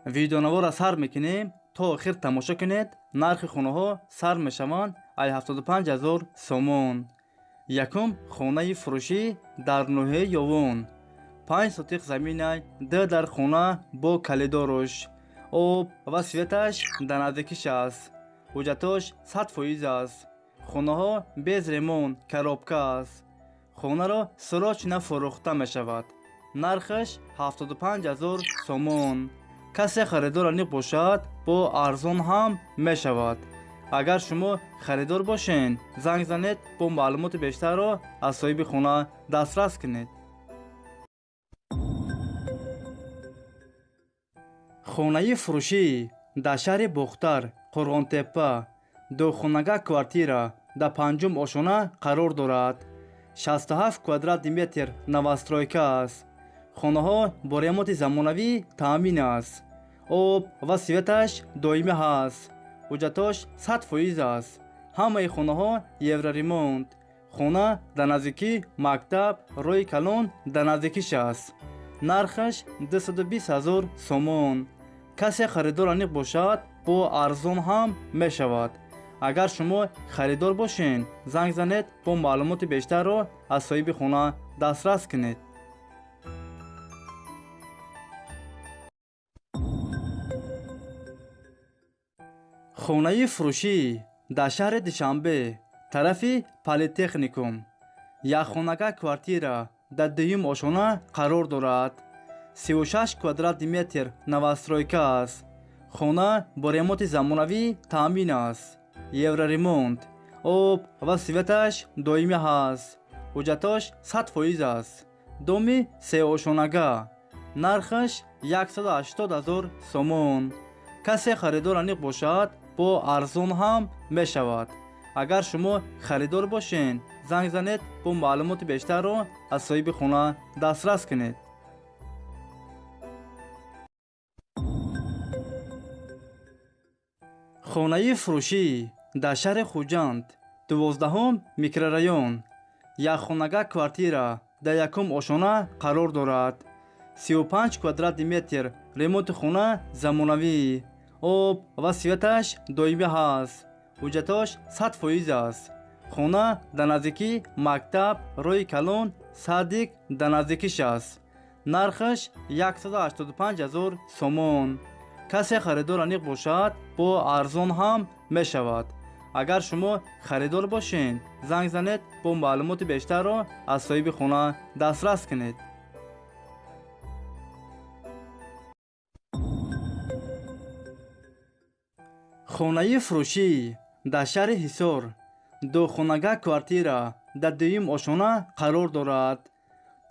Видеонаворро сар мекунем, то охир тамошо кунед. Нархи хонаҳо сар мешаванд ай 75 000 сомон. Якум хонаи фурӯшӣ дар ноҳияи Ёвон. 5 сотиқ заминай, 2 дар хона бо калидоруш. Об ва светаш дар наздикиш аст. Ҳуҷҷатош 100% аст. Хонаҳо без ремонт, коробка аст. Хонаро срочно фурӯхта мешавад. Нархаш 75 000 сомон. Касе харидор аниқ бошад, бо арзон ҳам мешавад. Агар шумо харидор бошед, занг занед, бо маълумоти бештарро аз соҳиби хона дастрас кунед. Хонаи фурӯшӣ дар шаҳри Бохтар, Қурғонтеппа, духонага квартира дар панҷум ошона қарор дорад. 67 квадрати метр новостройка аст. Хонаҳо бо ремонти замонавӣ таъмин аст. Об ва светаш доимӣ ҳаст. Ҳуҷҷатош 100% аст. Ҳамаи хонаҳо евроремонт. Хона дар наздикӣ мактаб, роҳи калон дар наздикиш аст. Нархаш 220 000 сомон. Касе харидор аниқ бошад, бо арзон ҳам мешавад. Агар шумо харидор бошед, занг занед, бо маълумоти бештарро аз соҳиби хона дастрас кунед. Хонаи фурӯшӣ дар шаҳри Душанбе, тарафи Политехникум. Якхонага квартира дар дуюм ошона қарор дорад. 36 квадрати метр новостройка аст. Хона бо ремонти замонавӣ таъмин аст. Евроремонт. Об ва светаш доимӣ ҳаст. Ҳуҷҷатош 100% аст. Доми сеошонага. Нархаш 180 000 сомон. Касе харидор аниқ бошад, бо арзон ҳам мешавад. Агар шумо харидор бошед, занг занед, бо маълумоти бештарро аз соҳиби хона дастрас кунед. Хонаи фурӯшӣ дар шаҳри Хуҷанд, 12 микрорайон. Якхонага квартира дар якум ошона қарор дорад. 35 квадрати метр ремонти хона замонавӣ. Об ва светаш доимӣ ҳаст. Ҳуҷҷатош 100% аст. Хона дар наздикӣ мактаб, роҳи калон, садик дар наздикиш аст. Нархаш 185 000 сомон. Касе харидор аниқ бошад, бо арзон ҳам мешавад. Агар шумо харидор бошед, занг занед, бо маълумоти бештарро аз соҳиби хона дастрас кунед. Хонаи фурӯшӣ дар шаҳри Ҳисор, духонага квартира дар дуюм ошона қарор дорад.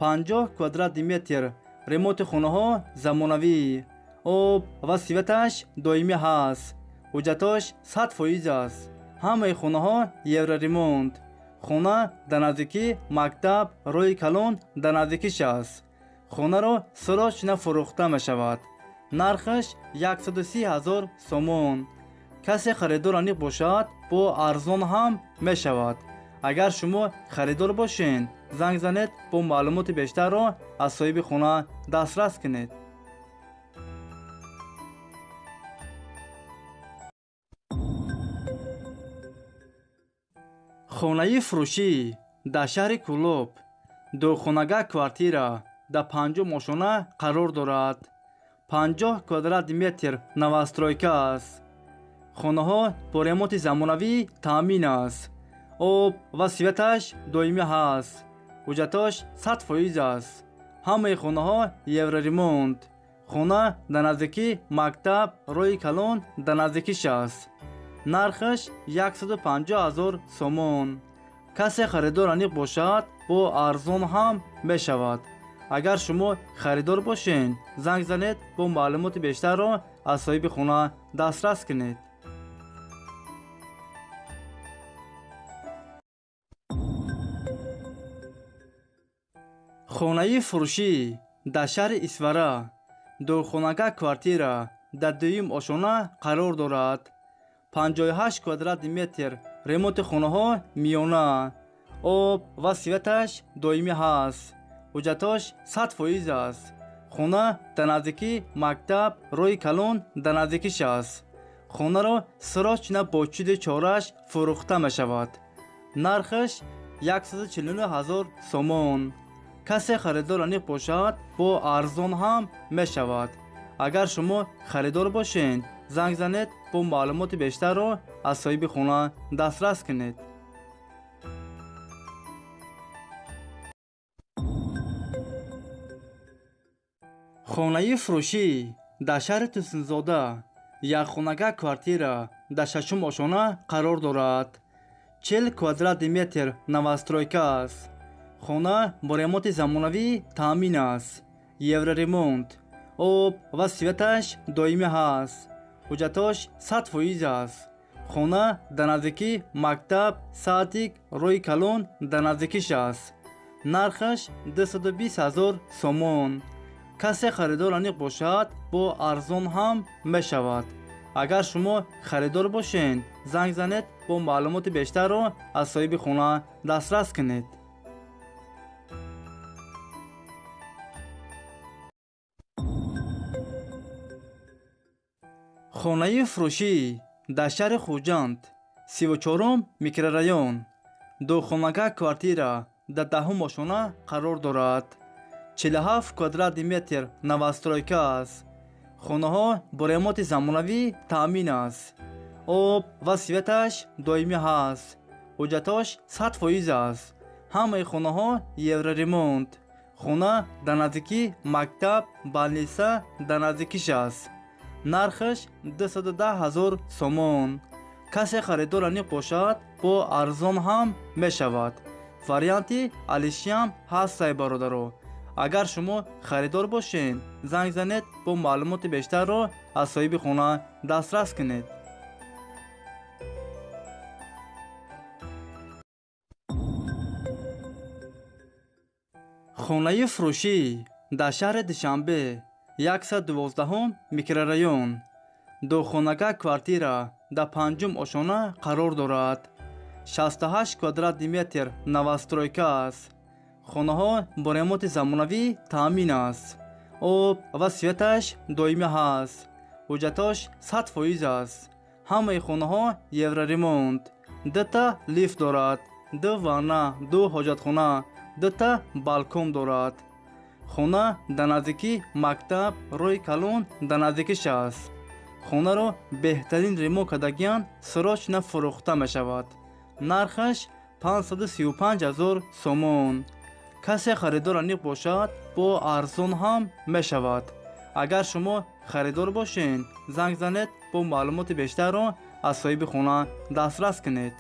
50 квадрати метр ремонти хонаҳо замонавӣ. Об ва светаш доимӣ ҳаст. Ҳуҷҷатош 100% аст. Ҳамаи хонаҳо евроремонт. Хона дар наздикӣ мактаб, роҳи калон дар наздикиш аст. Хонаро срочно фурӯхта мешавад. Нархаш 130 000 сомон. Касе харидор аниқ бошад, бо арзон ҳам мешавад. Агар шумо харидор бошед, занг занед, бо маълумоти бештарро аз соҳиби хона дастрас кунед. Хонаи фурӯшӣ дар шаҳри Кӯлоб, духонага квартира дар панҷум ошона қарор дорад. 50 квадрати метр новостройка аст. Хонаҳо бо ремонти замонавӣ таъмин аст. Об ва светаш доимӣ ҳаст. Ҳуҷҷатош 100% аст. Ҳамаи хонаҳо евроремонт. Хона дар наздикӣ мактаб, роҳи калон дар наздикиш аст. Нархаш 150 000 сомон. Касе харидор аниқ бошад, бо арзон ҳам мешавад. Агар шумо харидор бошед, занг занед, бо маълумоти бештарро аз соҳиби хона дастрас кунед. Хонаи фурӯшӣ дар шаҳри Исфара, духонага квартира дар дуюм ошона қарор дорад. 58 квадрати метр ремонти хонаҳо миёна. Об ва светаш доимӣ ҳаст. Ҳуҷҷатош 100% аст. Хона дар наздикии мактаб, роҳи калон дар наздикиш аст. Хонаро срочно бо чуди чораш фурӯхта мешавад. Нархаш 149 000 сомон. Касе харидор аниқ бошад, бо арзон ҳам мешавад. Агар шумо харидор бошед, занг занед, бо маълумоти бештарро аз соҳиби хона дастрас кунед. Хонаи фурӯшӣ дар шаҳри Турсунзода якхонага квартира дар шашум ошёна қарор дорад. 40 квадрати метр новостройка аст. Хона бо ремонти замонавӣ таъмин аст. Евроремонт, об ва светаш доимӣ ҳаст. Ҳуҷҷатош 100% аст. Хона дар наздикии мактаб, садик, роҳи калон дар наздикиш аст. Нархаш 220 000 сомон. Касе харидор аниқ бошад, бо арзон ҳам мешавад. Агар шумо харидор бошед, занг занед, бо маълумоти бештарро аз соҳиби хона дастрас кунед. Хонаи фурӯшӣ дар шаҳри Хуҷанд, 34-ум микрорайон, духонага квартира дар даҳум ошёна қарор дорад. 47 квадрати метр новостройка аст. Хонаҳо бо ремонти замонавӣ таъмин аст. Об ва светаш доимӣ ҳаст. Ҳуҷҷатош 100% аст. Ҳамаи хонаҳо евроремонт. Хона дар наздикии мактаб, больница дар наздикиш аст. Нархаш 210 000 сомон. Касе харидор аниқ бошад, бо арзон ҳам мешавад. Варианти алишиам ҳастай, бародаро. Агар шумо харидор бошед, занг занед, бо маълумоти бештарро аз соҳиби хона дастрас кунед. Хонаи фурӯшӣ дар шаҳри Душанбе, 112-ум микрорайон, духонага квартира дар панҷум ошёна қарор дорад. 68 квадрати метр новостройка аст. Хонаҳо бо ремонти замонавӣ таъмин аст. Об ва светаш доимӣ ҳаст. Ҳуҷҷатош 100% аст. Ҳамаи хонаҳо евроремонт. Дута лифт дорад, ду ванна, ду ҳоҷатхона, дута балкон дорад. Хона дар наздикии мактаб, роҳи калон дар наздикиш аст. Хонаро беҳтарин ремонт кардагиан срочно фурӯхта мешавад. Нархаш 535 000 сомон. Касе харидор аниқ бошад, бо арзон ҳам мешавад. Агар шумо харидор бошед, занг занед, бо маълумоти бештарро аз соҳиби хона дастрас кунед.